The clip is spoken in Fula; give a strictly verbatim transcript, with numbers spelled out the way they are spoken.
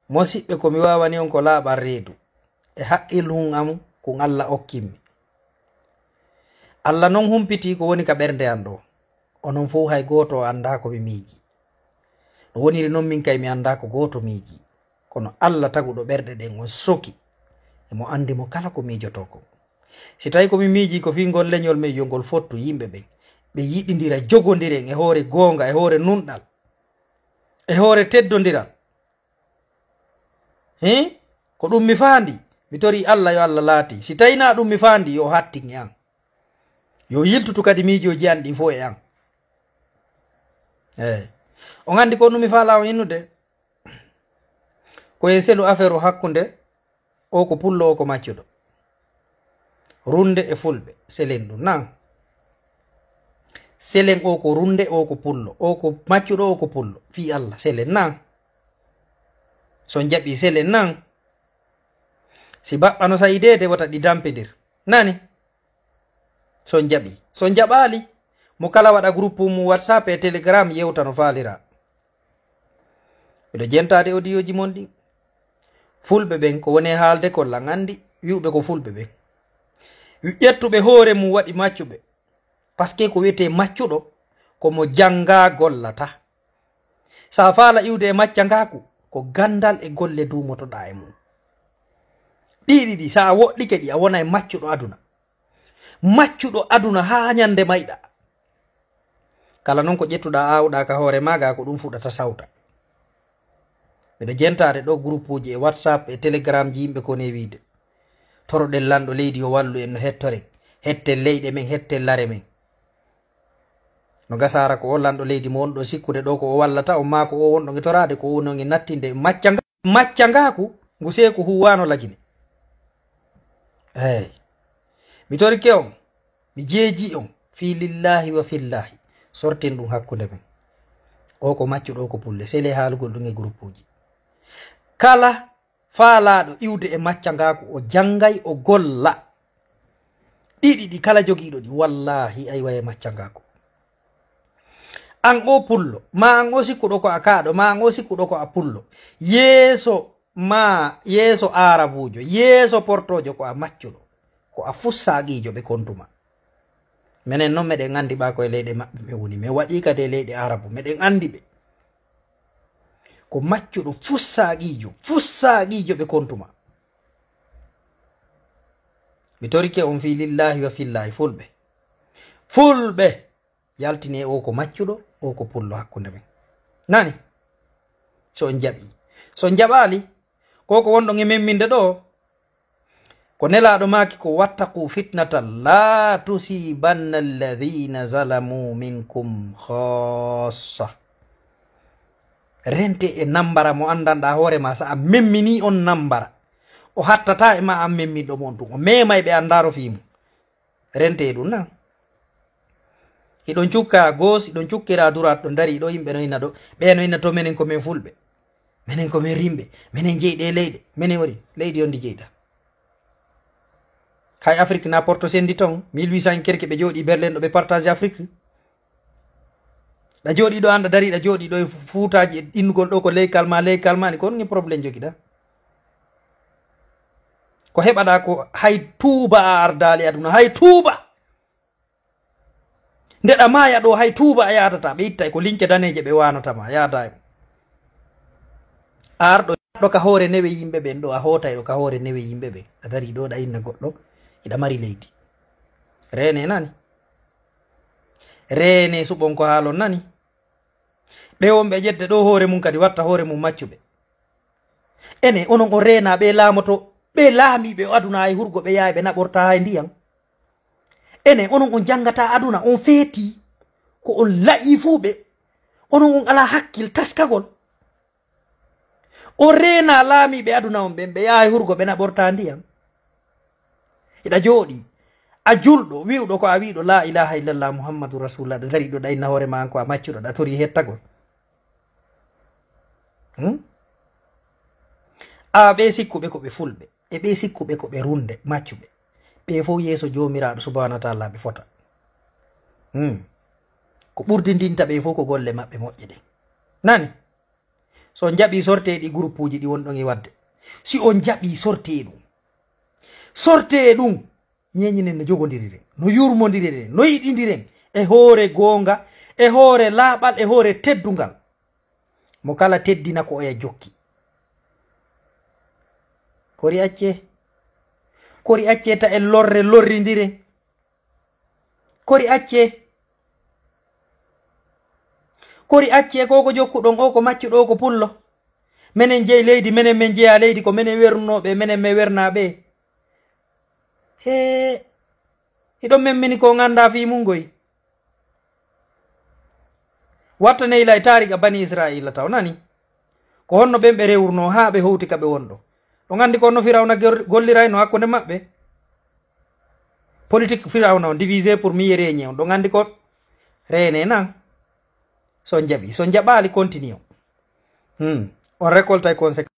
Mosiɓɓe, ko mi waawani on ko laaɓal reedu e haqqil hun am kun Alla okkimmi. Alla non humpitii ko woni ka ɓernde an ɗoo. Onon fow hay gooto o anndaa ko mi miiji. No woniri non min kay mi anndaa ko gooto miiji. Kono Alla taguɗo ɓerɗe ɗen on soki. Emo anndi mo kala ko miijotoo kon. Si tawi ko mi miijii ko fii ngol leñol men yo ngol fottu yimɓe ɓen. Ɓe yiɗindira, jogondiren e hoore goonga, e hoore nunɗal, e hoore teddondiral. Hin? Ko ɗum mi faandi. Mi torii Alla yo Alla laatii. Si tawi naa ɗum mi faandi, yo o hattin e an. Yo yiltutu kadi miijooji an ɗin fow e an. Eey. On anndi ko ɗum mi faalaa on innude? Ko e selu affaire o hakkunde o ko pullo, o ko maccuɗo. Runde e fulɓe, selen ɗum, naa? Selen o ko runde, o ko pullo, o ko maccuɗo, o ko pullo. Fii Alla, selen, naa? So on jaɓii selen, naa? Si baɓɓa no sa'i deede, wota ɗi dampindir. Nani? So on jaɓii. So on jaɓaali, mo kala waɗa groupe mum WhatsApp e Telegram, yewta no faaliraa. Miɗo jentaade odiyooji mon ɗin. Fulɓe ɓen ko woni e haalde kon lan anndi, wi'uɓe ko fulɓe ɓen. Wi-, ƴettuɓe hoore mum waɗi maccuɓe. Parce que ko wi'etee maccuɗo, ko mo janngaa gollata. Sa faala iwde e maccangaaku, ko ganndal e golle duumotoɗaa e mum. Ɗii ɗiɗi, sa a woɗɗike ɗi, a wonay maccuɗo aduna. Maccuɗo aduna haa ñannde mayɗa. Kala non ko ƴettuɗaa, aawuɗaa ka hoore maaga, ko ɗum fuɗata sawta. Miɗo jentaade ɗoo groupuuji e WhatsApp e Telegramji, yimɓe ko ne wiide. Toroɗen lanɗo leydi o wallu en no hettoren. Hetten leyɗe men, hetten lare men. No gasaara ko o lanɗo leydi mo wonɗo sikkude ɗoo ko o wallata on, maa ko o wonɗo e toraade, ko o woni e nattinde maccanga-, maccangaaku ngu seeku huuwaano lagine. Eey. Mi torike on, mi jeeji on, fii lillaahi wa fillaahi. Sorten ɗum hakkunde men. O ko maccuɗo, o ko pulle. Sele haalugol ɗum e groupuuji. Kala faalaaɗo iwde e maccangaaku, o janngay, o golla. Ɗiɗi ɗi kala jogiiɗo ɗi, wallaahi, ay waye maccangaaku. An o pullo, ma an o sikkuɗo ko a kaaɗo, ma an o sikkuɗo ko a pullo. Yeeso ma, yeeso Aarabuujo, yeeso Portoojo ko a maccuɗo, ko a fussaaqiijo ɓe kontuma. Menen non meɗen anndi ɓa koye leyɗe maɓɓe men woni, men waɗii kadi e leyɗe Aarabu, meɗen anndi ɓe. Ko maccuɗo fussaaqiijo, fussaaqiijo ɓe kontuma. Mi torike on fii lillaahi wa fillaahi, fulɓe. Fulɓe! Yaltine o ko maccuɗo, o ko pullo hakkunde men. Nani? So on jaɓii. So on jaɓaali, ko ko wonɗon e memminde ɗoo, ko Nelaaɗo maaki ko: "Wattaqu fitnatan la tusibanna alladhina zalamu minkum khassa." Rente e nambara mo anndanɗaa hoore ma, so a memminii on nambara, o hattataa e ma an memminɗo mo on tun. O meemay ɓe anndaaro fii mum. Rente e ɗum na. Hiɗon cukka gauche, hiɗon cukkira droite, ɗo ndarii ɗo, yimɓe no inna ɗo. Ɓe no inna to menen ko men fulɓe. Menen ko men rimɓe. Menen jeyɗe e leyɗe. Menen woni leydi on ndi jeyɗa. Hay Afrique na porto sendi ton. Mille huit cent kerke ɓe jooɗii Berlin ɗo ɓe partage Afrique. Ɗa jooɗii ɗo, an ɗa darii, ɗa jooɗii ɗo e fuutaaji e innugol ɗo ko leykal ma, leykal ma ni, ko honɗun problème jogiɗa? Ko heɓaɗa ko hay tuuba a ardaali aduna, hay tuuba. Nde ɗa maaya ɗo, hay tuuba a yaadata, ɓe ittay ko lince daneeje ɓe waanata ma, yaada e mum. A arɗo ɗo ka hoore newe yimɓe ɓen ɗo, a hootay ɗo ka hoore newe yimɓe ɓen. A darii ɗo, ɗa inna goɗɗo, hiɗa mari leydi. Reene nani. Reene suɓon ko haalon nani. Ɓe wonɓe ƴetde ɗo hoore mum kadi watta hoore mum maccuɓe. Ene, onon o reena ɓe laamoto, ɓe laamiiɓe o aduna hay hurgo ɓe yaay ɓe naɓorta hay ndiyam. Ene, onon on janngata aduna, on feeti, ko on la'ifuuɓe, onon on alaa hakkil taskagol. O reena laamiiɓe aduna on ɓen, ɓe yahay hurgo, ɓe naɓorta ndiyam. Hiɗa jooɗii, a julɗo, wi'uɗo ko a wi'uɗo, "La ilaha illallah, Muhammadu Rasulullah," ɗo darii ɗo, ɗa inna hoore ma an ko a maccuɗo, ɗa torii hettagol. Hmm? A ɓe sikkuɓe ko ɓe fulɓe, e ɓe sikkuɓe ko ɓe runde, maccuɓe. Ɓe fow yeeso Joomiraaɗo Subhaanahu wa Taala ɓe fota. Hmm. Ko ɓurdindinta ɓe fow ko golle maɓɓe moƴƴe ɗen. Nani? So on jaɓii sortee ɗi groupe uji ɗi wonɗon e waɗde. Si on jaɓii sortee ɗum. Sortee ɗum. Ñeeñinen no jogondiriren, no yurmondiriren, no yiɗindiren e hoore goonga, e hoore laaɓal, e hoore teddungal. Mo kala teddina ko oya jokki. Kori accee. Kori accee ta en lorre lorrindiren. Kori accee. Kori accee ko ko jokkuɗon o ko maccuɗo o ko pullo. Menen jeyi leydi, menen men jeyaa leydi, ko menen wernooɓe, menen men wernaaɓe. Hee, hiɗon memmini ko nganndaa fii mun ngoy. Watta ne ila e taariga bani Israa'iila taw, nani? Ko honno ɓen ɓe rewruno haa ɓe howti ka ɓe wonɗo? Ɗon anndi ko honno Firawna gor-, gollirayno hakkunde maɓɓe? Politique Firawna on, divisé pour mieux régner on. Ɗon anndi ko reene nan. So on jaɓi, so on jaɓaali, continue. Hmm. On récolte ay conséquence.